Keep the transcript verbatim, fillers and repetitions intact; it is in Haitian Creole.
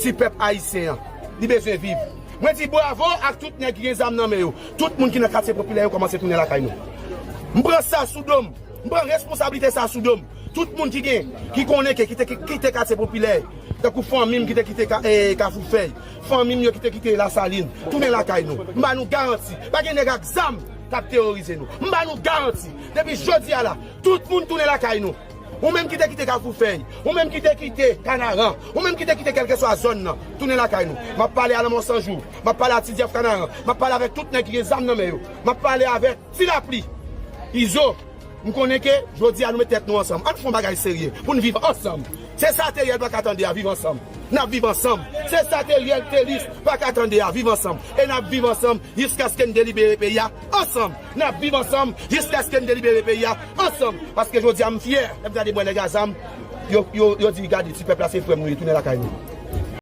Ti pèp ayisyen an, li bezwen viv. Mwen di bravo ak tout nèg ki gen zam nan men yo. Tout moun ki nan katye popilè yo kòmanse tounen lakay nou. M pran sa sou do m. M pran responsablite sa sou do m. Tout moun ki gen, ki konnen ke ki te ki- kite katye popilè, tankou fanmi m ki te kite Ka- eh, Kafou Fèy, fanmi m yo ki te kite Lasalin, tounen lakay nou. M ba nou garanti. Pa gen nèg ak zam k ap teworize nou. M ba nou garanti. Depi jodi a la, tout moun tounen lakay nou. Ou menm ki te kite Kafou Fèy, ou menm ki te kite Kanaran, ou menm ki te kite kèlkeswa zòn nan, tounen lakay nou. M ap pale a Lanmò San Jou, m ap pale a Ti Dyaf Kanaran, m ap pale avèk tout nèg ki gen zam nan men yo, m ap pale avèk Ti Lapli, Izo. M konnen ke jodi a nou met tèt nou ansanm. Ann fè yon bagay serye pou n viv ansanm. Se sa Teriel pa ka tande a, viv ansanm. N ap viv ansanm. Se sa Teriel Telis pa ka tande a, viv ansanm. E n ap viv ansanm jiskaske n delibere peyi a ansanm. N ap viv ansanm jiskaske n delibere peyi a ansanm. Paske jodi a m fyè lè m gade bwè nèg a zam, yo, yo, yo di gade ti pèp la se frè m nou ye, tounen lakay nou.